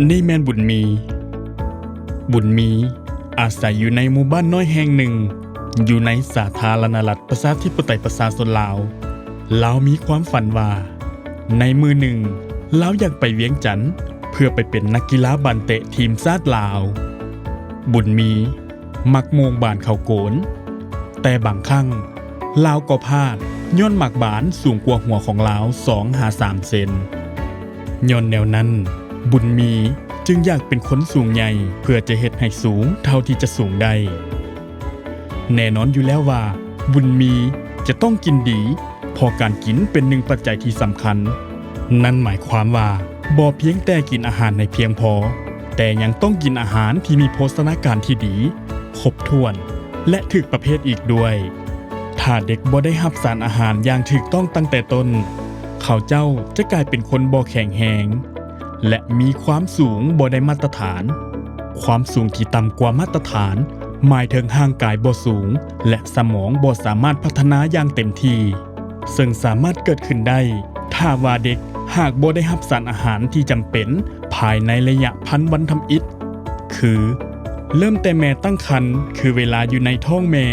ນີ້ແມ່ນບຸນມີ. ບຸນມີອາໄສຢູ່ໃນໝູ່ບ້ານນ້ອຍແຫ່ງໜຶ່ງ ຢູ່ໃນສາທາລະນະລັດ ປະຊາທິປະໄຕ ປະຊາຊົນລາວ. ລາວມີຄວາມຝັນວ່າ ໃນມື້ໜຶ່ງ ລາວຢາກໄປວຽງຈັນ ເພື່ອໄປເປັນນັກກິລາບານເຕະທີມຊາດລາວ. ບຸນມີມັກໂມງບານເຂົ້າໂກນ, ແຕ່ບາງຄັ້ງລາວກໍພາດ ຍ້ອນໝາກບານສູງກວ່າຫົວຂອງລາວສອງຫາສາມເຊັນ. ຍ້ອນແນວນັ້ນ, ບຸນມີຈຶ່ງຢາກເປັນຄົນສູງໃຫຍ່ ເພື່ອຈະເຮັດໃຫ້ສູງເທົ່າທີ່ຈະສູງໄດ້. ແນ່ນອນຢູ່ແລ້ວວ່າ ບຸນມີຈະຕ້ອງກິນດີ, ເພາະການກິນເປັນໜຶ່ງປັດໄຈທີ່ສຳຄັນ. ນັ້ນໝາຍຄວາມວ່າ ບໍ່ພຽງແຕ່ກິນອາຫານໃຫ້ພຽງພໍ, ແຕ່ຍັງຕ້ອງກິນອາຫານທີ່ມີໂພຊະນາການທີ່ດີ, ຄົບຖ້ວນ ແລະ ຖືກປະເພດອີກດ້ວຍ. ຖ້າເດັກບໍ່ໄດ້ຮັບສານອາຫານຢ່າງຖືກຕ້ອງຕັ້ງແຕ່ຕົ້ນ, ເຂົາເຈົ້າຈະກາຍເປັນຄົນບໍ່ແຂງແຮງ ແລະ ມີຄວາມສູງບໍ່ໄດ້ມາດຕະຖານ. ຄວາມສູງທີ່ຕ່ຳກວ່າມາດຕະຖານ ໝາຍເຖິງຮ່າງກາຍບໍ່ສູງ ແລະ ສະໝອງບໍ່ສາມາດພັດທະນາຢ່າງເຕັມທີ່, ເຊິ່ງສາມາດເກີດຂຶ້ນໄດ້ ຖ້າວ່າເດັກຫາກບໍ່ໄດ້ຮັບສານອາຫານທີ່ຈຳເປັນ ພາຍໃນໄລຍະພັນວັນທຳອິດ ຄື ເລີ່ມແຕ່ແມ່ຕັ້ງຄรรພ໌ ຄືເວລາຢູ່ໃນທ້ອງແມ່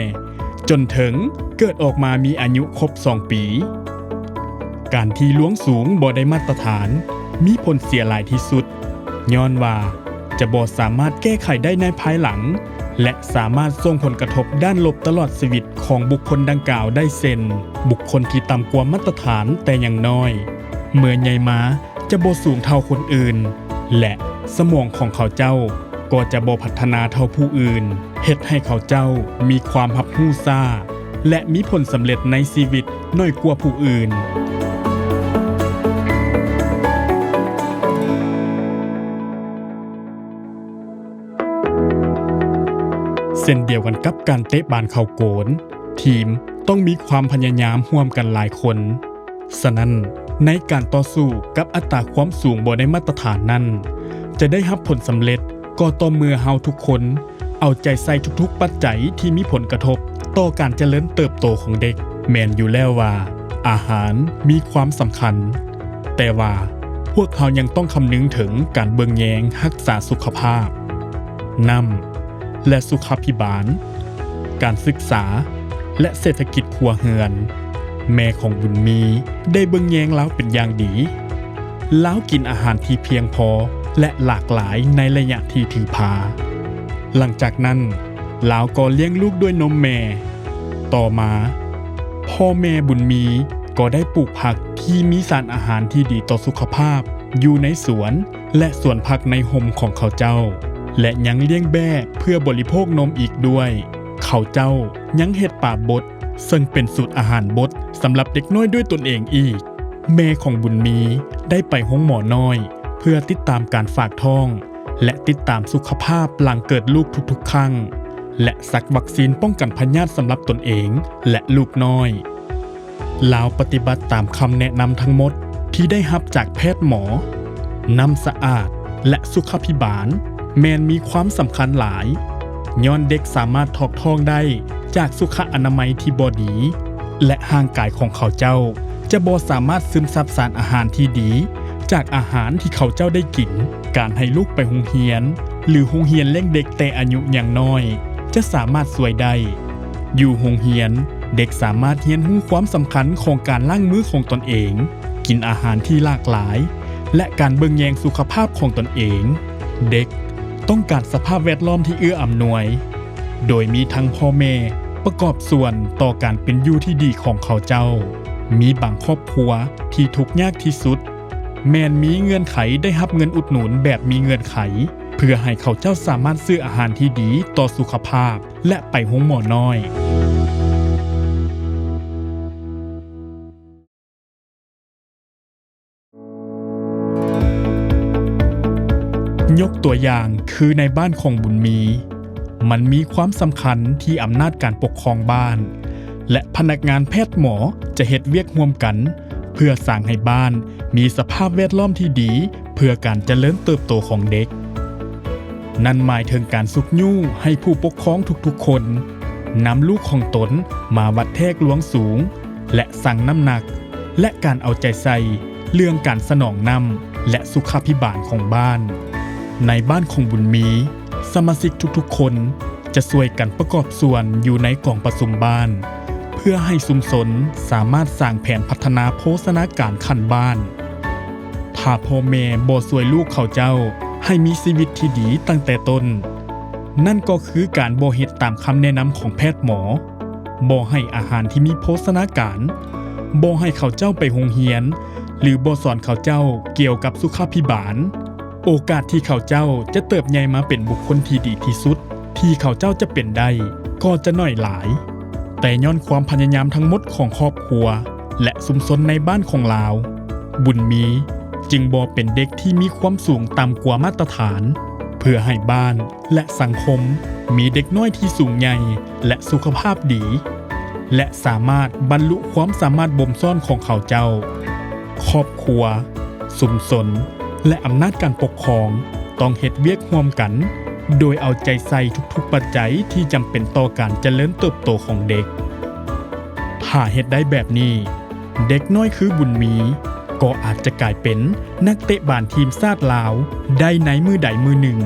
ຈົນເຖິງເກີດອອກມາມີອາຍຸຄົບສອງປີ. ການທີ່ລວງສູງບໍ່ໄດ້ມາດຕະຖານ ມີຜົນເສຍຫຼາຍທີ່ສຸດ, ຍ້ອນວ່າຈະບໍ່ສາມາດແກ້ໄຂໄດ້ໃນພາຍຫຼັງ ແລະ ສາມາດສົ່ງຜົນກະທົບດ້ານລົບຕະຫຼອດຊີວິດຂອງບຸກຄົນດັ່ງກ່າວໄດ້ ເຊັ່ນ ບຸກຄົນທີ່ຕ່ຳກວ່າມາດຕະຖານແຕ່ຍັງນ້ອຍ, ເມື່ອໃຫຍ່ມາ ຈະບໍ່ສູງເທົ່າຄົນອື່ນ ແລະ ສະໝອງຂອງເຂົາເຈົ້າກໍຈະບໍ່ພັດທະນາເທົ່າຜູ້ອື່ນ, ເຮັດໃຫ້ເຂົາເຈົ້າມີຄວາມຮັບຮູ້ຊ້າ ແລະ ມີຜົນສຳເລັດໃນຊີວິດໜ້ອຍກວ່າຜູ້ອື່ນ. ເຊັ່ນດຽວກັນກັບການເຕະບານເຂົ້າໂກນ, ທີມຕ້ອງມີຄວາມພະຍາຍາມຮ່ວມກັນຫຼາຍຄົນ. ສະນັ້ນ, ໃນການຕໍ່ສູ້ກັບອັດຕາຄວາມສູງບໍ່ໄດ້ມາດຕະຖານນັ້ນ, ຈະໄດ້ຮັບຜົນສຳເລັດກໍຕໍ່ເມື່ອເຮົາທຸກຄົນເອົາໃຈໃສ່ທຸກໆປັດໄຈທີ່ມີຜົນກະທົບຕໍ່ການຈະເລີນເຕີບໂຕຂອງເດັກ. ແມ່ນຢູ່ແລ້ວວ່າອາຫານມີຄວາມສຳຄັນ, ແຕ່ວ່າພວກເຮົາຍັງຕ້ອງຄຳນຶງເຖິງການເບິ່ງແຍງຮັກສາສຸຂະພາບ, ນ້ຳ ແລະ ສຸຂາພິບານ, ການສຶກສາ ແລະ ເສດຖະກິດຄົວເຮືອນ. ແມ່ຂອງບຸນມີໄດ້ເບິ່ງແຍງລາວເປັນຢ່າງດີ. ລາວກິນອາຫານທີ່ພຽງພໍ ແລະ ຫຼາກຫຼາຍໃນໄລຍະທີ່ຖືພາ. ຫຼັງຈາກນັ້ນ, ລາວກໍລ້ຽງລູກດ້ວຍນົມແມ່. ຕໍ່ມາ, ພໍ່ແມ່ບຸນມີກໍໄດ້ປູກຜັກທີ່ມີສານອາຫານທີ່ດີຕໍ່ສຸຂະພາບຢູ່ໃນສວນ ແລະ ສວນຜັກໃນຮົ່ມຂອງເຂົາເຈົ້າ ແລະ ຍັງລ້ຽງແບ້ເພື່ອບໍລິໂພກນົມອີກດ້ວຍ. ເຂົາເຈົ້າຍັງເຮັດປາບົດ, ເຊິ່ງເປັນສູດອາຫານບົດສຳລັບເດັກນ້ອຍດ້ວຍຕົນເອງອີກ. ແມ່ຂອງບຸນມີໄດ້ໄປໂຮງໝໍນ້ອຍເພື່ອຕິດຕາມການຝາກທ້ອງ ແລະ ຕິດຕາມສຸຂະພາບຫຼັງເກີດລູກທຸກໆຄັ້ງ ແລະ ສັກວັກຊີນປ້ອງກັນພະຍາດສຳລັບຕົນເອງ ແລະ ລູກນ້ອຍ. ລາວປະຕິບັດຕາມຄຳແນະນຳທັງໝົດທີ່ໄດ້ຮັບຈາກແພດໝໍ. ນ້ຳສະອາດ ແລະ ສຸຂາພິບານແມ່ນມີຄວາມສຳຄັນຫຼາຍ, ຍ້ອນເດັກສາມາດຖອກທ້ອງໄດ້ຈາກສຸຂະອະນາໄມທີ່ບໍ່ດີ ແລະ ຮ່າງກາຍຂອງເຂົາເຈົ້າຈະບໍ່ສາມາດຊຶມຊັບສານອາຫານທີ່ດີຈາກອາຫານທີ່ເຂົາເຈົ້າໄດ້ກິນ. ການໃຫ້ລູກໄປໂຮງຮຽນ ຫຼື ໂຮງຮຽນລ້ຽງເດັກແຕ່ອາຍຸຍັງນ້ອຍ ຈະສາມາດຊ່ວຍໄດ້. ຢູ່ໂຮງຮຽນ, ເດັກສາມາດຮຽນຮູ້ຄວາມສຳຄັນຂອງການລ້າງມືຂອງຕົນເອງ, ກິນອາຫານທີ່ຫຼາກຫຼາຍ ແລະ ການເບິ່ງແຍງສຸຂະພາບຂອງຕົນເອງ. ເດັກຕ້ອງການສະພາບແວດລ້ອມທີ່ເອື້ອອຳນວຍ, ໂດຍມີທັງພໍ່ແມ່ປະກອບສ່ວນຕໍ່ການເປັນຢູ່ທີ່ດີຂອງເຂົາເຈົ້າ. ມີບາງຄອບຄົວທີ່ທຸກຍາກທີ່ສຸດ ແມ່ນມີເງື່ອນໄຂໄດ້ຮັບເງິນອຸດໜູນແບບມີເງື່ອນໄຂ ເພື່ອໃຫ້ເຂົາເຈົ້າສາມາດຊື້ອາຫານທີ່ດີຕໍ່ສຸຂະພາບ ແລະ ໄປໂຮງໝໍນ້ອຍ. ຍົກຕົວຢ່າງຄືໃນບ້ານຂອງບຸນມີ, ມັນມີຄວາມສຳຄັນທີ່ອຳນາດການປົກຄອງບ້ານ ແລະ ພະນັກງານແພດໝໍຈະເຮັດວຽກຮ່ວມກັນ ເພື່ອສ້າງໃຫ້ບ້ານມີສະພາບແວດລ້ອມທີ່ດີເພື່ອການຈະເລີນເຕີບໂຕຂອງເດັກ. ນັ້ນໝາຍເຖິງການຊຸກຍູ້ໃຫ້ຜູ້ປົກຄອງທຸກໆຄົນນຳລູກຂອງຕົນມາວັດແທກລວງສູງ ແລະ ຊັ່ງນ້ຳໜັກ ແລະ ການເອົາໃຈໃສ່ເລື່ອງການສະໜອງນ້ຳ ແລະ ສຸຂາພິບານຂອງບ້ານ. ໃນບ້ານຂອງບຸນມີ, ສະມາຊິກທຸກໆຄົນຈະຊ່ວຍກັນປະກອບສ່ວນຢູ່ໃນກອງປະຊຸມບ້ານ ເພື່ອໃຫ້ຊຸມຊົນສາມາດສ້າງແຜນພັດທະນາໂພຊະນາການຂັ້ນບ້ານ. ຖ້າພໍ່ແມ່ບໍ່ຊ່ວຍລູກເຂົາເຈົ້າໃຫ້ມີຊີວິດທີ່ດີຕັ້ງແຕ່ຕົ້ນ, ນັ້ນກໍຄືການບໍ່ເຮັດຕາມຄຳແນະນຳຂອງແພດໝໍ, ບໍ່ໃຫ້ອາຫານທີ່ມີໂພຊະນາການ, ບໍ່ໃຫ້ເຂົາເຈົ້າໄປໂຮງຮຽນ ຫຼື ບໍ່ສອນເຂົາເຈົ້າກ່ຽວກັບສຸຂາພິບານ, ໂອກາດທີ່ເຂົາເຈົ້າຈະເຕີບໃຫຍ່ມາເປັນບຸກຄົນທີ່ດີທີ່ສຸດທີ່ເຂົາເຈົ້າຈະເປັນໄດ້ກໍຈະໜ້ອຍຫຼາຍ. ແຕ່ຍ້ອນຄວາມພະຍາຍາມທັງໝົດຂອງຄອບຄົວ ແລະ ຊຸມຊົນໃນບ້ານຂອງລາວ, ບຸນມີຈຶ່ງບໍ່ເປັນເດັກທີ່ມີຄວາມສູງຕ່ຳກວ່າມາດຕະຖານ, ເພື່ອໃຫ້ບ້ານ ແລະ ສັງຄົມມີເດັກນ້ອຍທີ່ສູງໃຫຍ່ ແລະ ສຸຂະພາບດີ ແລະ ສາມາດບັນລຸຄວາມສາມາດບົ່ມຊ້ອນຂອງເຂົາເຈົ້າ. ຄອບຄົວ, ຊຸມຊົນ ແລະ ອຳນາດການປົກຄອງຕ້ອງເຮັດວຽກຮ່ວມກັນ ໂດຍເອົາໃຈໃສ່ທຸກໆປັດໄຈທີ່ຈຳເປັນຕໍ່ການຈະເລີນເຕີບໂຕຂອງເດັກ. ຖ້າເຮັດໄດ້ແບບນີ້, ເດັກນ້ອຍຄືບຸນມີ ກໍອາດຈະກາຍເປັນນັກເຕະບານທີມຊາດລາວໄດ້ໃນມື້ໃດມື້ໜຶ່ງ.